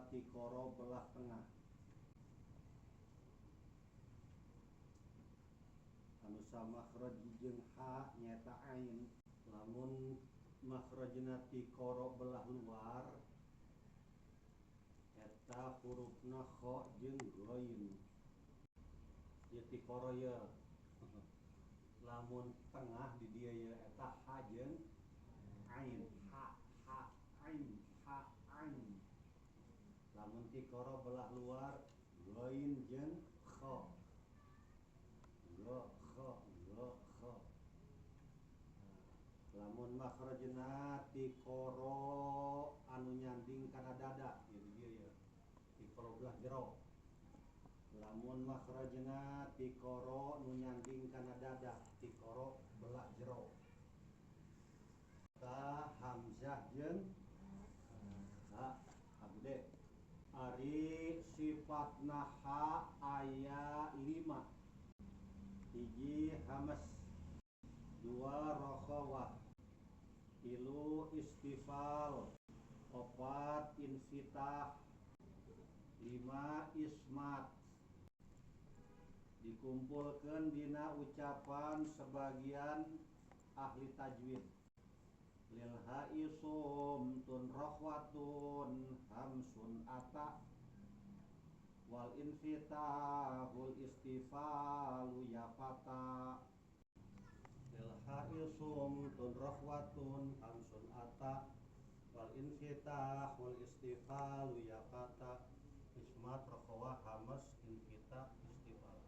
tikoro belah tengah. Anu samakhraj jeung ha nyaeta ain. Lamun makhrajna tikoro belah luar eta hurufna kha jeung ghain. Ieu tikoro ye. Lamun tengah di dieu ye eta ha jeung ain, ha ha ain, ha ain. Lamun tikoro belah luar ghain jeung kha. Gha kha gha kha. Lamun makhrajna tikoro anu nyanding kana dada ieu di dieu ye. Tikoro belah jero. Lamun makhrajna tikoro nu nyanding kana dada, tikoro belah jero. Ta hamzah jeung ha gede. Ari sifatna ha aya 5. Hiji hamas, 2 rokhawah, 3 istifal, 4 infitah, 5 ismat. Dikumpulkan dina ucapan sebagian ahli tajwid. Lil ha'i sumtun rokhwatun hamsun ata wal infitahul istifalu ya fata. Lil ha'i sumtun rokhwatun hamsun ata wal infitahul istifalu ya fata. Ismat rokhwah hamas infitah istifal.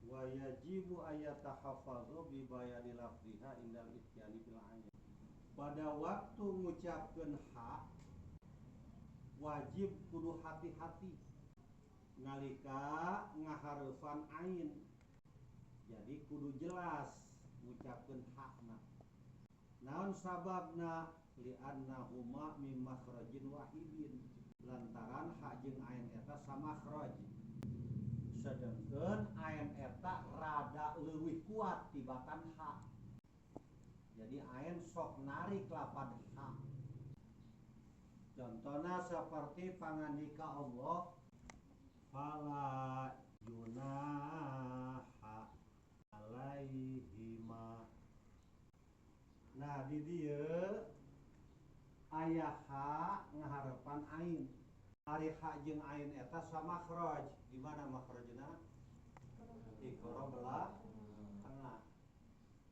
Wa yajibu ayatahaffazu bi bayani lafziha indal ityani bil ain. Pada waktu ngucapkeun ha wajib kudu hati-hati nalika ngahareupan ain. Jadi kudu jelas ngucapkeun hakna. Naon sababna? Li'annahuma mim makhrajin wahidin. Lantaran ha jeung ain eta samakhraj. Sedangkan ain eta rada leuwih kuat tibatan ha. Jadi ain sok narik lapad ha. Contohna seperti pangandika Allah, fala junaha alaihima. Nah di dieu aya ha ngaharepan ain. Ari ha jeung ain eta samakhraj. Di mana makhrajna? Tikoro belah tengah.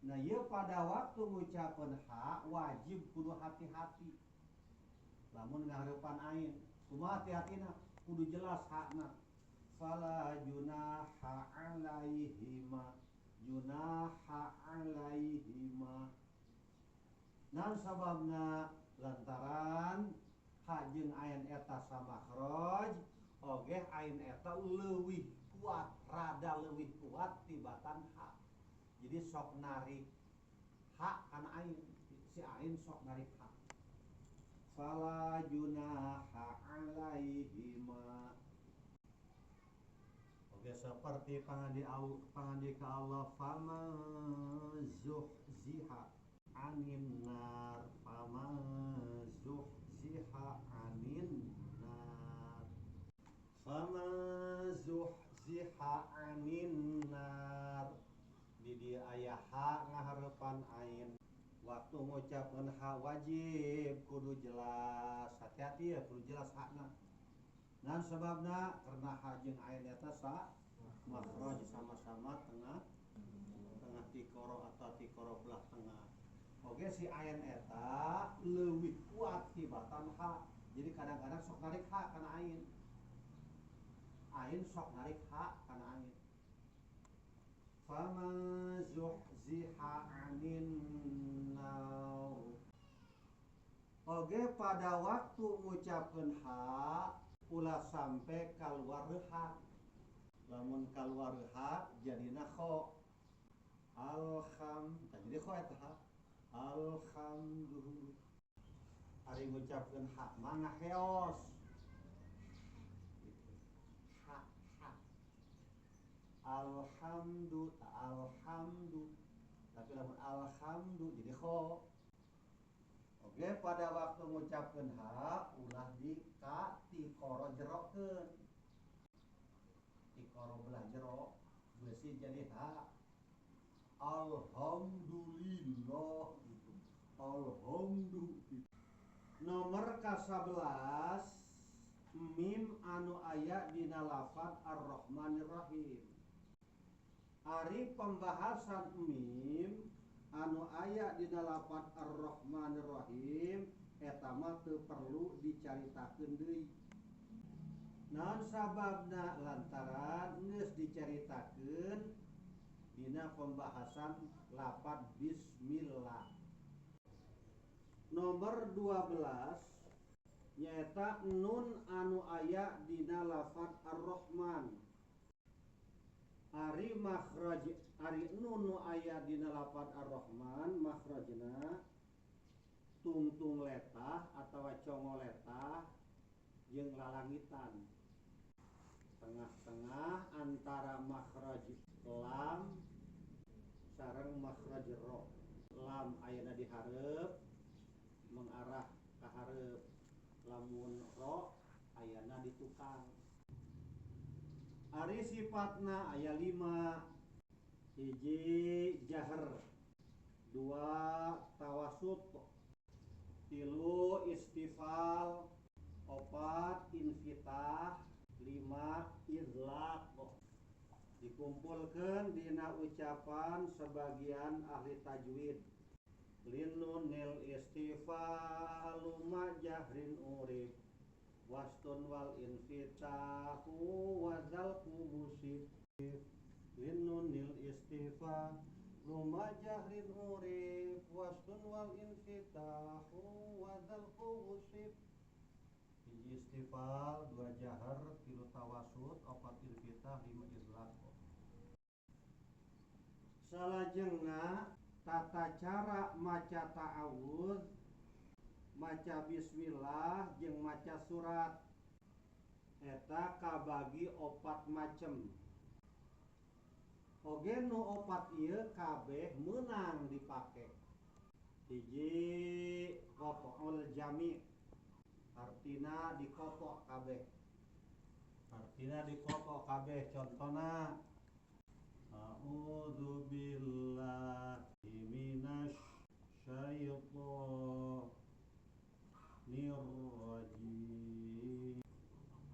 Nah ieu pada waktu ngucapkeun ha wajib kudu hati-hati. Lamun ngahareupan ain, kumaha hati-hatina? Kudu jelas hakna. Fala junaha alaihima, junaha alaihima. Naon sababna? Lantaran ha jeung ain eta samakhraj, oge ain eta leuwih kuat, rada leuwih kuat tibatan ha. Jadi sok narik ha kana ain, si ain sok narik ha. Fala junaha alaihima. Oke, seperti pangandika Allah, fama zuhziha anin nar, fama zuhziha anin nar, fama zuhziha anin nar. Di dieu aya ha ngahareupan ain. Waktu ngucapkeun ha wajib kudu jelas, hati-hati ya, kudu jelas hakna. Naon sababna? Karena ha jeung ain eta sa makhraj, sama-sama tengah tengah tikoro atau tikoro belah tengah. Oke, si ain eta leuwih kuat tibatan ha. Jadi kadang-kadang sok narik ha kana ain. Ain sok narik ha kana ain. Fama zuhziha anin nar. Oge pada waktu ngucapkeun ha ulah sampai kaluar ha. Lamun kaluar ha jadina kho. Alham, jadi kho eta ha. Alhamdulillah. Ari ngucapkeun ha mah ngaheos. Ha ha. Alhamdu, alhamdu. Tapi lamun alhamdu jadi kho. Oke, pada waktu ngucapkeun ha ulah di ka diperjerokeun. Tikoro belah jero beusi jadi ha. Alhamdulillah gitu. Alhamdulillah. Nomor ka-11 mim anu aya dina lafaz Ar-Rahmanir-Rahim. Ari pembahasan mim anu aya dina lafaz Ar-Rahmanir-Rahim eta mah teu perlu dicaritakeun deui. Naon sababna? Lantaran geus dicaritakeun dina pembahasan lafaz bismillah. Nomor 12 nyaeta nun anu aya dina lafaz Ar-Rahman. Ari makhraj ari nun nu aya dina lafaz Ar-Rahman makhrajna tungtung letah atawa congo letah jeung lalangitan. Tengah-tengah antara makhraj lam sareng makhraj ro. Lam ayana di hareup mengarah ka hareup, lamun ro ayana di tukang. Ari sifatna aya 5. Hiji jahar, 2 tawasut, 3 istifal, 4 infitah, 5 izlaq. Dikumpulkan dina ucapan sebagian ahli tajwid. Linunil istifalu majahrin urib wastun wal infitahu wazal kubusib. Linunil istifalu majahrin urib wastun wal infitahu wazal kubusib. Hiji istifal, 2 jahar, 3 tawasud, 4 infitah, 5 izlaq. Salajengna tata cara maca ta'awudz, maca bismillah jeung maca surat eta kabagi 4 macem. Oge nu 4 ieu kabeh meunang dipake. Hiji qat'ul jami, artina dikotok kabeh. Artina dikotok kabeh contona a'udzu billahi minasy syaithanir rajim.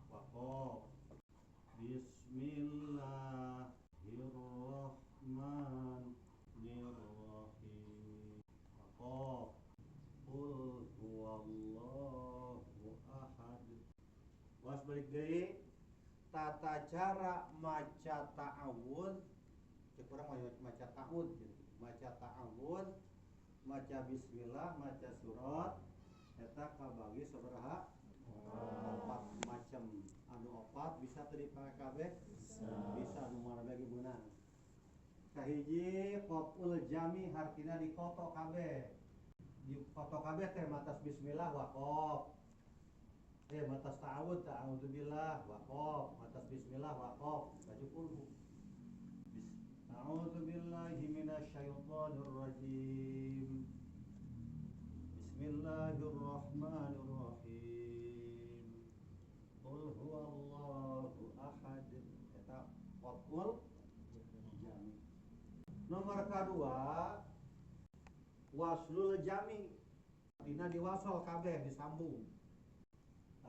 Waqaf. Bismillahirrahmanirrahim. Waqaf. Qul huwallahu ahad. Was balik deui tata cara maca ta'awudz. Kurang maca ta'awudz gitu. Maca ta'awudz, maca bismillah, maca surat eta kabagi sabaraha? 4 macam. Anu 4 bisa teu dipake kabeh? Bisa, nu mana bagi meunang. Kahiji qaful jami hartina dikoto kabeh. Dikoto kabeh teh matas bismillah waqaf. Matas ta'awudz ta'awudzubillah waqaf, matas bismillah waqaf, baju kulhu. A'udzu billahi minasyaitonir rajim. Bismillahirrahmanirrahim. Qul huwallahu ahad. Eta qaful jami. Nomor kedua waslul jami. Dina diwasal kabeh disambung.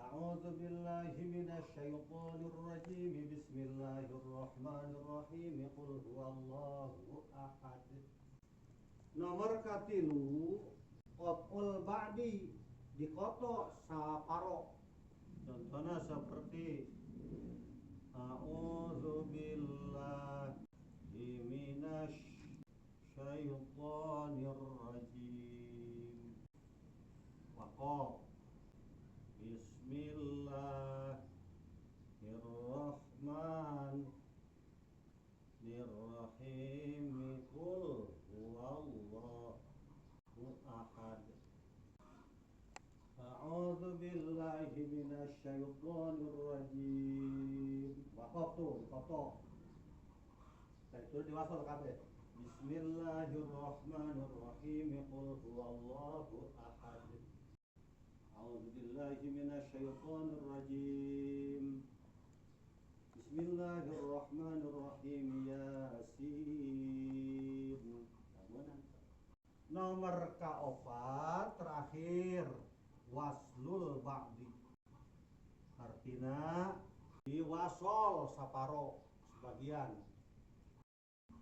A'udzu billahi minasyaitonir rajim. Bismillahirrahmanirrahim. Qul huwallahu ahad. Nomor katilu qaful ba'di, dikoto saparo. Contohnya seperti a'udzu billahi minasyaitonir rajim. Waqaf. Bismillahirrahmanirrahim. Qul huwallahu ahad. A'udzu billahi minasyaitonir rajim. Waqaf tuh, dikotok. Itu diwasal kabeh. Bismillahirrahmanirrahim. Qul huwallahu ahad. A'udzu billahi minasyaitonir rajim. Bismillahirrahmanirrahim Yasin. Nomor kaopat terakhir waslul ba'di. Artina diwasol saparo sebagian.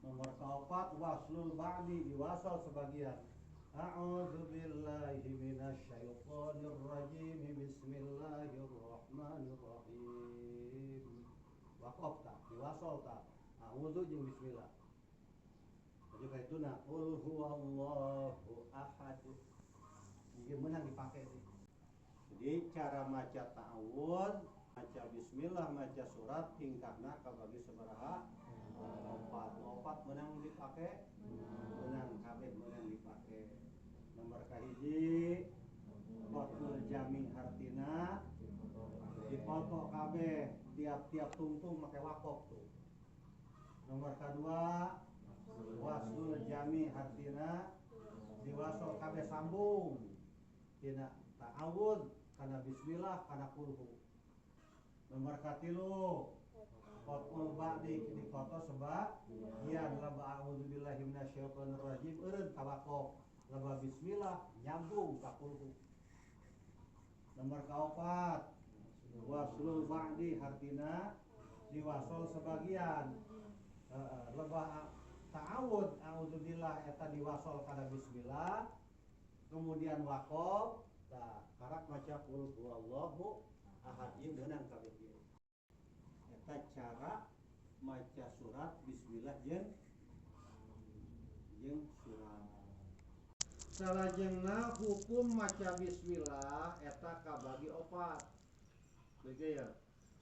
Nomor kaopat waslul ba'di diwasol sebagian. A'udzu billahi minasyaitonir rajim. Bismillahirrahmanirrahim. Waqaf ta, diwasol ta. A'udzu jeung bismillah. Jadi kaituna qul huwallahu ahad. Ieu meunang dipake sih. Jadi cara maca ta'awud, maca bismillah, maca surat tingkahna kabagi sabaraha? Opat. Opat meunang dipake? Meunang kabeh meunang dipake. Nomor kahiji qatul jami hartina dipoto kabeh tiap-tiap tungtung make wakop tuh. Nomor kedua waslul jami hartina diwasol kabeh sambung tina ta'awud kana bismillah kana kulhu. Nomor katilu qatul ba'di dikoto sebagian laba a'udzubillahi minasyaitonir rajim eureun tawakuf laba bismillah nyambung ka kulhu. Nomor kaopat waslul ba'di hartina diwasol sebagian leba ta'awud a'udzubillah eta diwasol kana bismillah kemudian waqaf tah karak maca qul huwallahu ahad ieu meunang kabeh ieu. Eta cara maca surat bismillah jeung surat. Salajengna hukum maca bismillah eta kabagi opat. Begitu ya.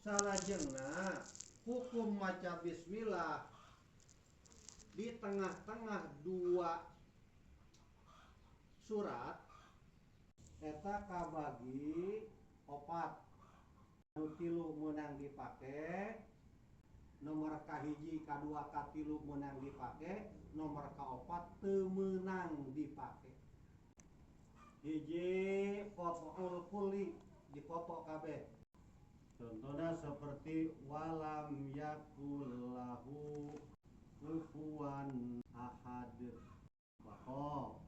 Salajengna hukum maca bismillah di tengah-tengah dua surat eta kabagi opat. Nu tilu meunang dipake, nomor kahiji, kadua, katilu meunang dipake, nomor kaopat teu meunang dipake. Hiji qat'ul kulli dipoto kabeh. Contohnya seperti walam yakul lahu kufuwan ahad. Waqaf.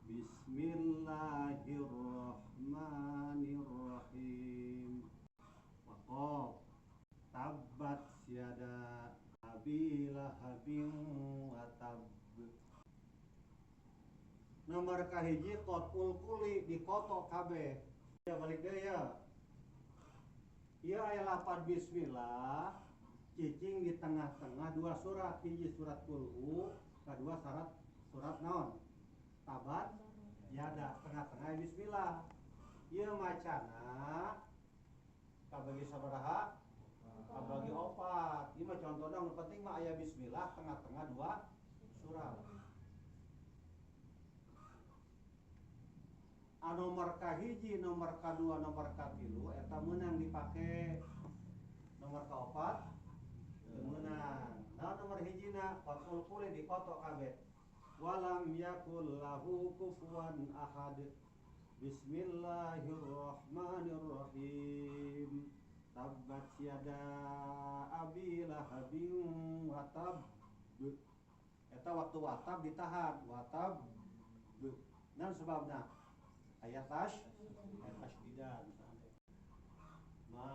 Bismillahirrahmanirrahim. Waqaf. Tabbat yada abi lahabin wa tab. Nomor kahiji qat'ul kulli dikotok kabeh. Ya balik deui ya. Ieu aya lapan bismillah cicing di tengah-tengah dua surat, hiji surat kulhu, kedua surat naon? Tabat yada, tengah-tengah bismillah. Ieu macana kabagi sabaraha? Kabagi opat. Ieu mah contohna nu penting mah aya bismillah tengah-tengah dua surat. Nomor kahiji, nomor kadua, nomor katilu eta meunang dipake. Nomor kaopat teu meunang. Nah nomor hijina qatul kulli dikotok kabeh. Walam yakul lahu kufuwan ahad. Bismillahirrahmanirrahim. Tabbat yada abi lahabin wa tab. Eta waktu watab ditahan, watab. Nah sebabna ayat tasdidan ma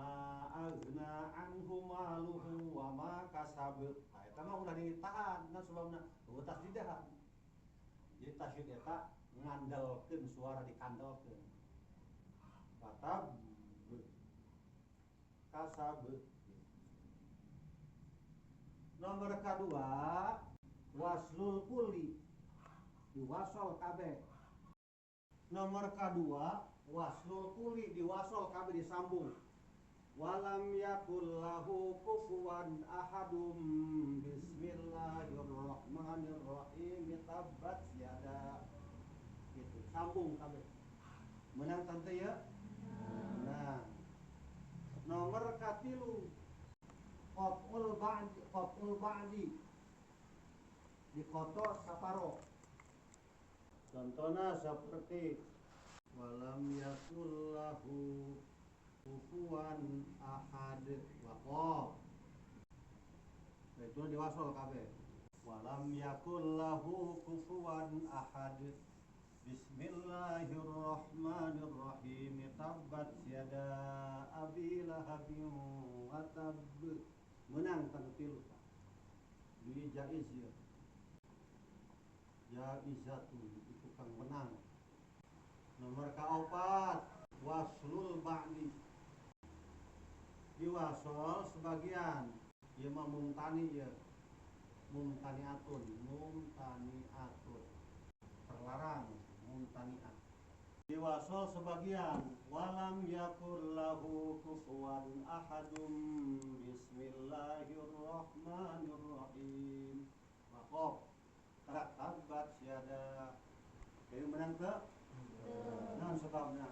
aghna anhu maluhu wa ma kasab. Nah, eta mah ulah ditahan, nah sebabna eueuh tasdidan. Jadi tasdid eta ngandalkeun suara dikandalkeun. Watab kasab. Nomor kedua waslul kulli diwasol kabeh. Nomor kedua waslul kulli diwasol kabeh disambung. Walam yakul lahu kufuwan ahadum. Bismillahirrahmanirrahim. Tabbat yada. Gitu, sambung kabeh. Menang tante ya? Nah. Nomor katilu qat'ul ba'di, qat'ul ba'di dikotor saparo. Contohnya seperti walam yakul lahu kufuwan ahad. Waqaf. Itu diwasol kabeh. Walam yakul lahu kufuwan ahad. Bismillahirrahmanirrahim. Tabbat yada abi lahabin wa tab. Menang tanu tilu. Di jaiz ya. Jaizatun itu kang menang. Nomor kaopat, waslul ba'di. Diwasol sebagian. Ieu mah mumtani ya. Mumtaniatun, mumtaniatun. Terlarang mumtaniat. Diwasol sebagian. Walam yakul lahu kufuwan ahadum. Bismillahirrahmanirrahim. Waqaf. Karak tabbat yada. Kayu menang teu? Naon sebabna?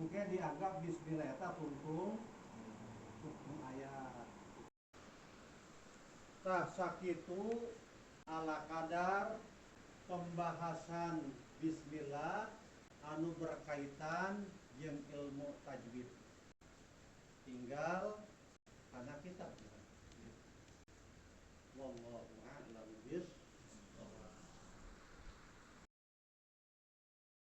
Mungkin dianggap bismillah eta tungtung tungtung ayat. Tah sakitu ala kadar pembahasan bismillah anu berkaitan jeung ilmu tajwid. Tinggal karena kitab. Wallahu